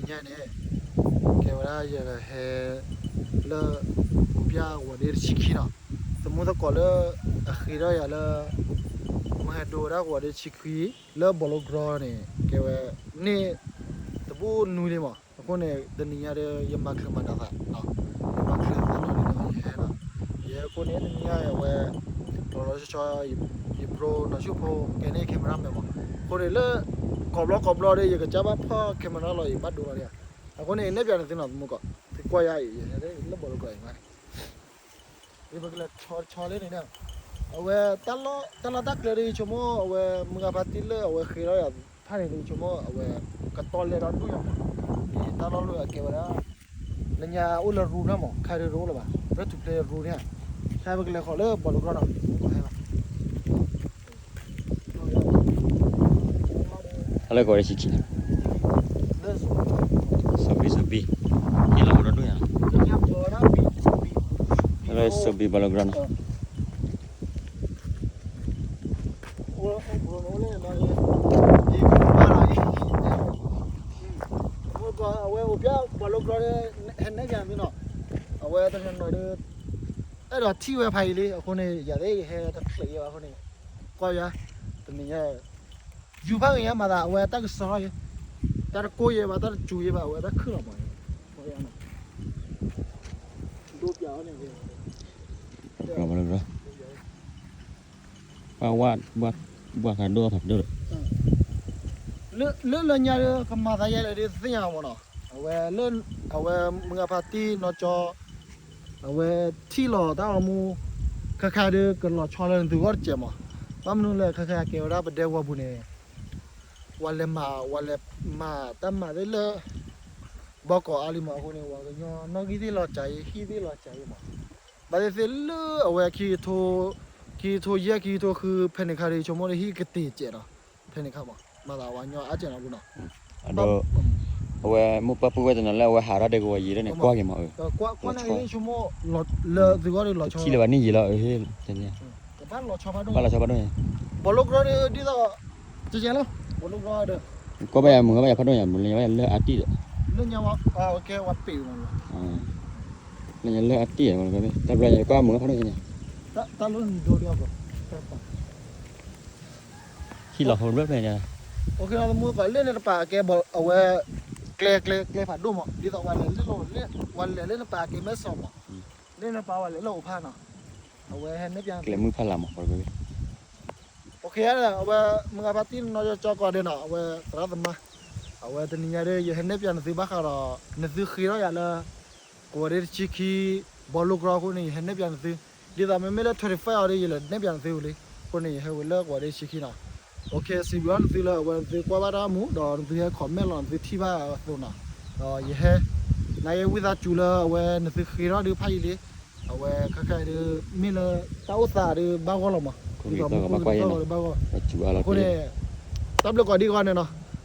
တနံၤညါန့ၣ် ကဲဝဲဒၣ်ယဟဲ လၢ ပျၢ်ဝဲဒၣ်တဆံခံနီၤ, သမူသကိးလၢ အဃ့ထီၣ်ယၤလၢ မဟဲဒိဝဲဒၣ်ကဝီၤဒ့တဆံခွံ လၢဘီလိကရီန့ၣ် ကဲဝဲ န့ၣ် တဘူၣ်နွံလံမး, အဃိန့ၣ် တနံၤညါဒီး ယမၤချုးမၤဒၣ်သး, ယမၤချုးသးနီၣ်န့ၣ်ဒီးယဟဲနီၤ, ယဟဲအဃိန့ၣ် တနံၤညါအဝဲ လီၤလီၤဆီဆီ ယဘြိနီၢ်ဆူၣ်ဖိ ကဲန့ၢ် camera မဲာ်မး, အဃိန့ၣ်လၢ ကိးဘျီကိးဘျီဒီး ယကစၢ်ဘၣ်ဖီၣ် camera လီၤအံၤဘၣ်ဒိလီၤဒၣ်, အဃိန့ၣ် နဲၣ်ပၠးန့ၣ်သုနီၤ သမူသကိး သုကွၢ်ယၤအံၤ ယဟဲလၢဘီလိကရီအံၤမး ပကလဲၤဆီလၢန့ၣ်, အဝဲ တၢ်လီၢ်တၢ်လီၢ်တၢ်ကျဲဒီး ယဆိကမိၣ် အဝဲ မုၢ်ဂၤဖါတံၢ်လၢအဝဲဃ့ထီၣ်ယၤဖၣ်န့ၣ်ဒီး ယဆိကမိၣ် အဝဲ ကတီလဲၢ်ဒီးဒိၣ်ယၤမး, တၢ်လီၢ်လၢအကဲဝဲဒၣ် လၢညါအိၣ်လၢရူန့ၣ်မး ခါဒုးတအိၣ်လၢၤဘၣ် လၢထူၣ်ဖျဲးရူန့ၣ်, ခဲပကလဲၤဃီၤလၢဘီလိကရီနီၤ ဟဲလီၤ ဟဲလၢကဝီၤဒ့ဆံခံ, စီၤဘံၣ်စီၤဘံၣ်, ဟ့ၣ်လီၤအိၣ်ဒီးဒိၣ်ယၤ, လၢစီၤဘံၣ်ဘီလိကရီနီၤ အဝဲအိၣ်ပျၢ်ဘီလိကရီဒီး ဟဲနဲၣ်ယၤသုနီၤ, အဝဲတနီၤနီၤဒီး အဲၣ်ဒိးထံၣ်ဝဲဖးအံၤလံ အဃိန့ၣ် ယၤသ့ၣ်ယဟဲတချုးယဲဘၣ်အဃိန့ၣ်, ကွၢ်ယၤ, တနံၤညါ ယူၤဖးဂ့ၤညါမၤသး အဝဲတၢ်ကစီၣ်လီၤယဲ, တၢ်တကိၢ်ယဲဘၣ် တၢ်တစူၤယဲဘၣ် အဝဲတၢ်ခုၣ်လီၤမး, ဒိၣ်ပျၢ်အီၤန့ၣ် ဘီလိကရီ ပှၤဝါ ဘၣ်ဃးဒိၣ်ဖးဒိၣ်ဒီး လၢလၢညါဒီး ကမၤသးယဲလဲၣ်ဒီးသ့ၣ်ညါမးနီၤ, အဝဲလၢ အဝဲမုၢ်ဂၤဖါတံၢ်နီၢ်ကၠီ အဝဲထံၣ်လီၤတၢ်ဂီၤမူ ခဲခါဒီးကလီၤဆီလၢနသုဂီၢ်တစဲးမး, ဘၣ်မနုၤလဲၣ် ခဲခါကဲဝဲဒၣ်ပဒဲဝီၤပူၤန့ၣ် ဝဲလဲၤမၤ ဝဲလဲၤမၤတၢ်မၤသ့ၣ်လၢ ဘီကီးအါလံမး အဃိန့ၣ် ဝဲကညီနီၣ်ဂံၢ်သ့ၣ်လီၤစှၤအံၤ ဟံၣ်သ့ၣ်လီၤစှၤအံၤမး, ဘၣ်သ့ၣ်သ့ၣ်လၢအဝဲခံကထိ ခံကထိယဲၢ် ခံကထိဃု ဖဲန့ၣ်ခါဒီး ယဆိကမိၣ်ဒီးဟံၣ်ကတ့ၤစဲးနီၤ, ဖဲန့ၣ်ခါမး မၤသးဝဲညီအါစဲးနီၤပူၤနီၤ, အဝဲမိၢ်ပၢ်ပုၢ်ဝဲၢ်တနီၤလၢအဝဲဟးထီၣ်ဒဲကဝီၤယံၤဒီးန့ၣ် ကွၢ်က့ၤမး, ကွၢ်န့ၣ်ဆိကမိၣ် လၢသုဂီၢ်ဒီးလီၤဆီ ထံၣ်လၢၤဘၣ်န့ၣ်ယံၤလီၤ, ဘၣ်လီၤဆီဖးဒိၣ်, ဘီလိကရီဒီးဒ်သိး ကဲလီၤ, ဘီလိကရီဒီး ကီၢ်ဘၣ်ယၤမုၢ်ဂၤဘၣ်ယၤဖးဒိၣ်ညါ မုၢ်လၢညါလၢအတံၢ်ဒီး လၢညါဝဲ ကဲဝဲပ့ၤမး လၢညါလၢအတံၢ် တဘျီညါကွၢ်မုၢ်ဂၤဖးဒိၣ်ညါန့ၣ် တၢ်လီၢ်နံၤဒိဒီး ဟံၣ်လီၤဟိဘျၢဖဲန့ၣ်, သမူသကိးလၢန့ၣ်တပၤကဲ အဝဲ ကျဲ ကျဲ ကျဲဖးဒိၣ်မး ဒ်သိးဝဲလဲၤလၢ ဝဲလဲၤလၢနပၤကဲမဲစီၤမး, လၢနပၤဝဲလဲၤလၢအိၣ်ဖးနီၤ, အဝဲဟဲနဲၣ်ပၠး ကျဲမုၢ်ဖးလၢ်မး အဝဲ မုၢ်ဂၤဖါတံၢ်နီၢ်ကၠီကီးဒီးနီၤ အဝဲသရၣ်သမါ, အဝဲတနံၤညါဒီး ယဟဲနဲၣ်ပၠးနသုဘၣ်ဃးဒီး နသုဃ့ထီၣ်ယၤလၢ ကဝီၤဒ့တဆံခံ ဘီလိကရီအဃိန့ၣ် ယဟဲနဲၣ်ပၠးနသု, ဒ်သိးမ့မ့ၢ်လၢ twenty-five အီၤဒီး ယလဲၤနဲၣ်ပၠးနသုဝံၤလံ, အဃိန့ၣ် ယဟဲဝံၤလၢကဝီၤဒ့တဆံခံနီၤ, စံးဘျုးနသုလၢအဝဲနသုကွၢ်ဘၣ်တၢ်မူ ဒီးနသုဟဲ comment လီၤ နသုထံၣ်ဘၣ်အသိးနီၤ, ဒီးယဟဲ နာ်က့ဝံသးစူၤလၢအဝဲနသုဃ့ထီၣ်ဒုးဖးယံၤလံ, အဝဲခဲခါအံၤဒီး မ့ၢ်လၢတၢ်အိၣ်သးဒီးဘၣ်ဂီၢ်လီၤမး, ဒ်သိးမူခိၣ်ဒ်သိးဂီၤဒီးဘၣ်ဂီၢ်, အဃိန့ၣ် တၢ်ဘျုးကိးဒံကီးန့ၣ်နီၤ,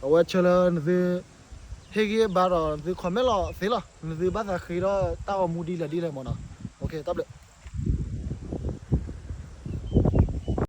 အဝဲဆၢလၢနသု ဟ့ၣ်ဂံၢ်ဘါဒီးနသု comment လီၤသ့လီၤ, နသုဘၣ်သးဃ့ထီၣ်တၢ်ဂီၤမူဒ်လဲၣ်ဒ်လဲၣ်မးနီၤ, တၢ်ဘျုး